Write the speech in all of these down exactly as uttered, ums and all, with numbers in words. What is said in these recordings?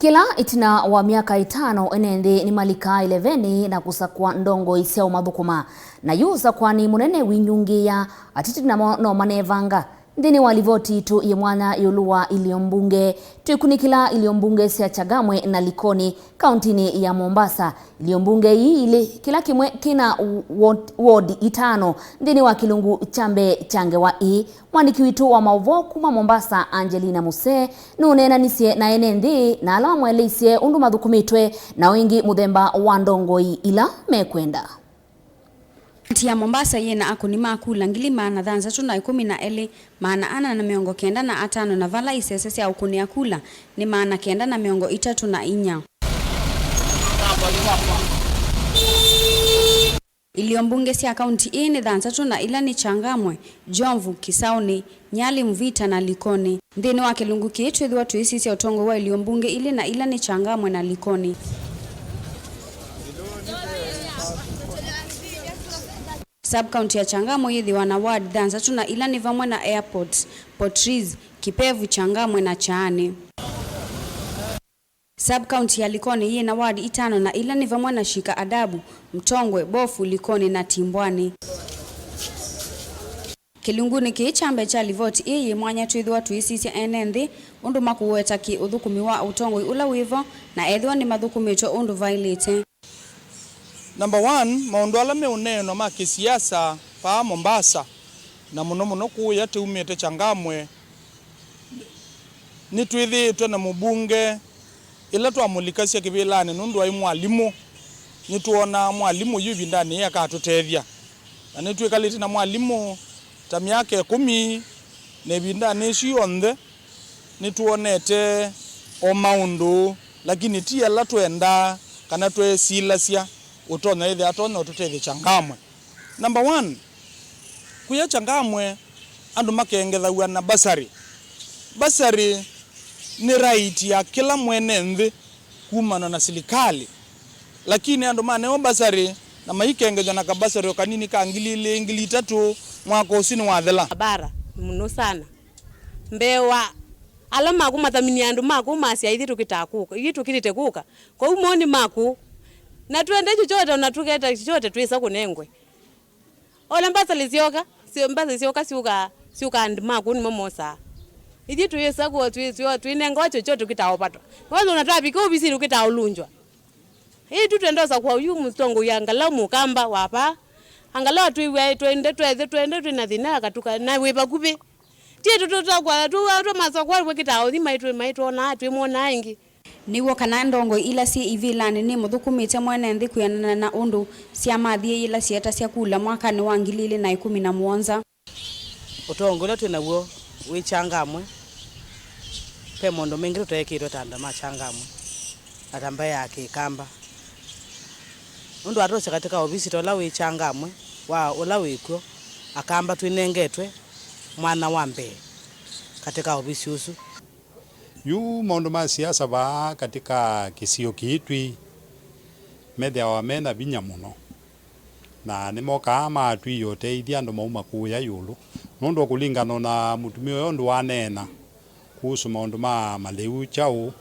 Kĩla ĩtina wa myaka ĩtano, ene nthĩ nĩmalikaa ĩlevenĩ na kũsakũa ndongoi sya ũmathũkũma. Na yu ũsakũanĩ mũnene wĩnyungĩĩa, ateti namo no manevanga. Nthĩnĩ wa livoti yitũ yĩ mwanya ĩũlũ wa ilio mbunge, twĩkunĩkĩla ilio mbunge sya Changamwe na Likoni, kauntinĩ ya Mombasa. Ilio mbunge ii ilĩ, kĩla kĩmwe kĩna ward, ward itano nthĩnĩ wa kĩlungu kya mbee kya ngewa ĩĩ. Mwandĩki witũ wa maũvoo kuma Mombasa, Angelina Musee, nũneenanisye na ene nthĩ na ala mamweleisye ũndũ mathũkũmĩtwe na o ĩngĩ mũthemba wa ndongoi ila mekwenda. Kaunti ya Mombasa yĩ na akũni ma kula ngili maana thanthatũ na ĩkũmi na elĩ, maana ana na mĩongo kenda na atano, na vala isese sya ũkũnĩa kula nĩ maana kenda na mĩongo ĩtatũ na inya. Ilio mbunge sya kaunti ĩĩ nĩ thanthatũ, na ila nĩ Changamwe, Jomvu, Kisauni, Nyali, Mvita na Likoni. Nthĩnĩ wa kĩlungu kĩĩ twĩthĩwa tũisisya ũtongoi wa ilio mbunge ilĩ, na ila nĩ Changamwe na Likoni. Sub-county ya Changamwe yĩthĩwa na ward thanthatũ, na ila nĩ vamwe na Airport, Port Reitz, Kipevu, Changamwe na Chaani. Sub-county ya Likoni yĩ na ward itano, na ila nĩ vamwe na Shika Adabu, Mtongwe, Bofu, Likoni na Timbwani. Kĩlungunĩ kĩĩ kya mbee kya livoti ĩĩ yĩ mwanya twĩthĩwa tũisisya ene nthĩ ũndũ makũweta kĩ ũthũkũmi wa ũtongoi ũla wĩvo, na ethĩwa nĩmathũkũmĩtwe ũndũ vaĩlĩte. Number one, maũndũ ala meũneenwa ma kĩsiasa vaa Mombasa, na mũno mũno kũũya tũumĩte Changamwe, nĩtwĩthĩĩtwe na mũmbunge ĩla twamũlikasya kĩvĩlanĩ nũndũ aĩ mwalimũ. Nĩtwonaa mwalimũ yu ĩvindanĩ yĩĩ akatũtethya, na nĩtwĩkalĩte na mwalimũ ta myaka ĩkũmi, na ĩvindanĩ ĩsu yonthe nĩtwonete o maũndũ, lakini ti ala twendaa kana tweesilasya ũtonya ĩthĩa atonya ũtũtethya Changamwe. Number one, kũya Changamwe andũ makengethaw'a na bursary. Bursary nĩ right ya kĩla mwene nthĩ kumana na silikalĩ, lakini andũ manewa bursary na maikengethw'a na kabasarĩ o kanini ka ngili ilĩ, ngili itatũ, mwaka ũsu nĩwathela. Barabara mũno sana. Mbee wa ala makũmathaminia andũ makũmasya, ithyĩ tũkĩtaa kũka, ithyĩ tũkĩlĩte kũka. Kwoou moni makũ. Na twende chochote, ona tũketa chochote twĩsa kũnengwe. Ona mbasali syoka, syo-, mbasali syoka syũka, syũka andũ makũ nĩmo mosaa. Ithyĩ twĩsa kũo twĩ-, twĩ-, twĩnengawa chochote tũkĩtaa ũvatwa. Kwanza ona twavika ovisinĩ tũkĩtaa ũlunjwa. Ĩĩ tu twenda ũsakũa yu mũtongoi angalau mũkamba wa vaa. Angalau atwĩw'ae twende twethe twende twĩ na thĩna akatuka na wĩ vakuvĩ. Ti tũtũtakwa tu tũmasakũa wĩkĩtaa ũthi maitũ maitwonaa twĩmwonaa ĩngĩ. Nĩw'o kana ndongoi ila syĩ ivĩlanĩ nĩmũthũkũmĩte mwene nthĩ kwĩanana na ũndũ syamathiĩ yĩla syeetasya kula mwakanĩ wa ngili ilĩ na ĩkũmi na mũonza. Ũtongoi ũla twĩ naw'o wĩ Changamwe, ve maũndũ maingĩ tũteekĩtwe ta andũ ma Changamwe na ta mbaĩ ya Kĩkamba. Nũndũ watosya katĩ ka ovisi ta ũla wĩ Changamwe wa ũla wĩ kw'o, Akamba twĩnengetwe mwanya wa mbee katĩ ka ovisi ũsu. Yu maũndũ ma siasa vaa katĩ ka kĩsio kĩĩ twĩ methĩawa me na vinya mũno. Na nĩmokaa matwĩie ũteithya andũ mauma kũũya ĩũlũ, nũndũ kũlingana na mũtumĩa ũyũ ũndũ waneena kuhusu maũndũ ma malĩu kyaũ,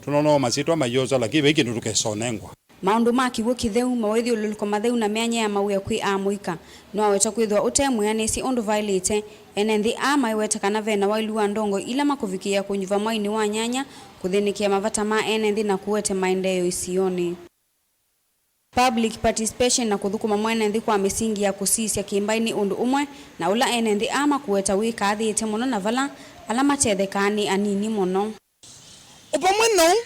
tũnonoo masyĩtwa maioswa, lakini vai kĩndũ tũkesonengwa. Maũndũ ma kĩw'ũ kĩtheu, mawĩthyũlũlũko matheu, na myanya ya mawĩa kwĩ amũika nĩwawetwa kwĩthĩwa ũte mwĩanĩsye ũndũ vaĩlĩte. Ene nthĩ aa maiweta kana ve na wailu wa ndongoi ila makũvikĩĩa kũnyuva mwainĩ wa nyanya, kũthĩnĩkĩa mavata ma ene nthĩ, na kũete maendeeo isionĩ. Public participation na kũthũkũma mwene nthĩ kwa mĩsingi ya kũsisya kĩmbaĩ nĩ ũndũ ũmwe na ũla ene nthĩ aa makũweta wĩkaathĩĩte mũno na vala ala matethekaa nĩ anini mũno. O vamwe na ũu,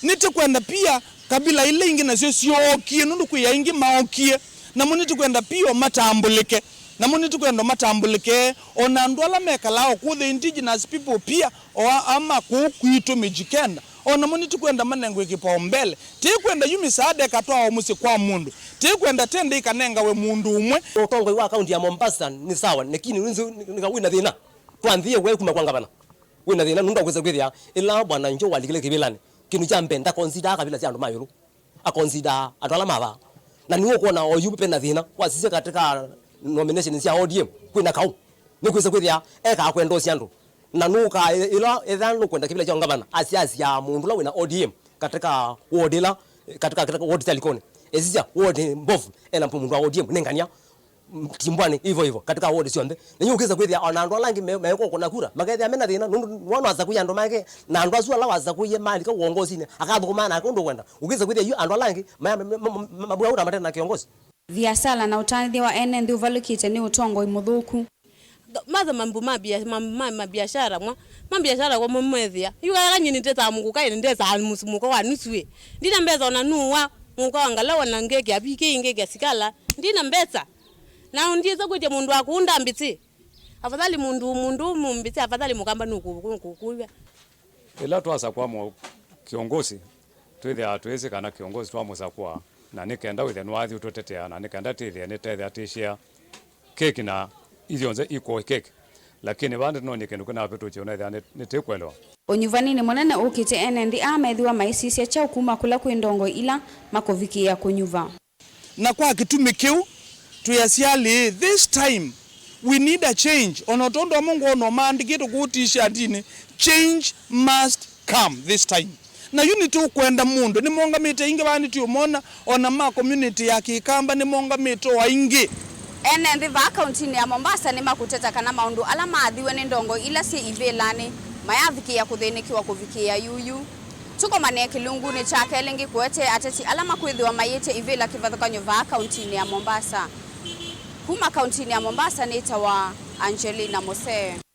nĩtũkwenda pia kabila ila ingĩ nasyo syookie, nũndũ kwĩ aingĩ mookie, namo nĩtũkwenda pia o matambũlĩke, namo nĩtũkwenda o matambũlĩke, o na andũ ala mekalaa o kũũ, the indigenous people pia, o a, a ma kũũ kwitũ Mijikenda. O namo nĩtũkwenda manengwe kĩpaombele. Tĩkwenda yu mĩsaada ĩkatwawa mũsyĩ kwa mũndũ. Tĩkwenda tenda ĩkanengawe mũndũ ũmwe. Ũtongoi wa kaunti ya Mombasa nĩ sawa, lakini wĩna thĩna. Twanthie we kuma kwa ngavana. Wĩna thĩna nũndũ akwĩsa kwĩthĩa ĩla Bwana Joe walikile kĩvĩlanĩ, kĩndũ kya mbee ndakonsidaa kabila sya andũ ma ĩũlũ. Akonsidaa andũ ala ma vaa. Na nĩwe ũkwona oyu pena thĩna. Wasisya katĩ ka nomination sya O D M, kwĩna kaũ. Nĩkwĩsa kwĩthĩa ekaa kwenda ũsya andũ. Na nũkaa ĩla ethĩwa nũkwenda kĩvĩla kya ngavana, asiasya mũndũ ũla wĩna O D M katika ward ĩla, katika, katika ward sya Likoni. Esisya ward mbovu ena mũndũ wa O D M, nĩ ngania, mm, timbwani, hivyo hivyo, katika ward syonthe. Na yu ũkĩsa kwĩthĩa ona andũ ala angĩ me-, mekũkũna kura, makethĩa mena thĩna, nũndũ wona wasakũie andũ make, na andũ asu ala wasakũie malika uongozinĩ, akathũkũmaa nake ũndũ ũkwenda. Ũkĩsa kwĩthĩa yu andũ ala angĩ ma-, ma-, mabua ũra mate na kĩongozi. Viasala na ũtanĩthya wa ene nthĩ ũvalũkĩte nĩ ũtongoi mũthũku. Matha mambo ma bia-, mambo ma mabiashara mwa, mabiashara kwa mumethia. Yu kaka nyini ndetha mũkũka, ĩĩ ndetha mũs-, mũko wa nusu ĩ. Ndina mbesa ona nuwa, mũko wa ngalawa na ngeke ya piki, ngeke ya sikala. Ndina mbesa. Na ndiza kwĩtya mũndũ wa kũũnda mbĩtĩ. Afadhali mũndũ, mũndũ mũmbĩtĩ, afadhali mũkamba nũkũkũw'a. Ĩla twasakwa mũ-, kĩongosi, twĩthĩaa twĩsĩ kana kĩongosi twamũsakũa, na nĩ kenda wĩthĩa nĩwathi ũtũtetea, na nĩ kenda twĩthĩe nĩtethĩa twĩshare keki na ithyonthe equal keki. Lakini vaa nĩtũnonie kĩndũ kĩnavĩtũkye ũnethĩa nĩ-, nĩtĩkwelewa. Ũnyuvaninĩ mũnene ũkĩte, ene nthĩ aa methĩwa maisisya kyaũ kuma kũla kwĩ ndongoi ila makũvikĩĩa kũnyuva. Na kwa kĩtumi kĩu, twĩasya alĩĩ, this time, we need a change. O na tondũ amwe ngwona maandĩkĩtwe kũu t-shirtinĩ, change must come this time. Na yu nĩtũkwenda mũndũ, nĩmongamĩte aingĩ vaa nĩtũũmona, o na ma community ya Kĩkamba nĩmongamĩte o aingĩ. Ene nthĩ vaa kauntinĩ ya Mombasa nĩmakũteta kana maũndũ ala maathiwe nĩ ndongoi ila syĩ ivĩlanĩ mayavikĩĩa kũthĩnĩkĩwa kũvikĩĩa yuyu. Tũkomanĩe kĩlungunĩ kya kelĩ ngĩkũetee ateti ala makwĩthĩwa maiĩtye ivĩla kĩvathũkany'o vaa kauntinĩ ya Mombasa. Kuma kauntinĩ ya Mombasa nĩtawa Angelina Mose.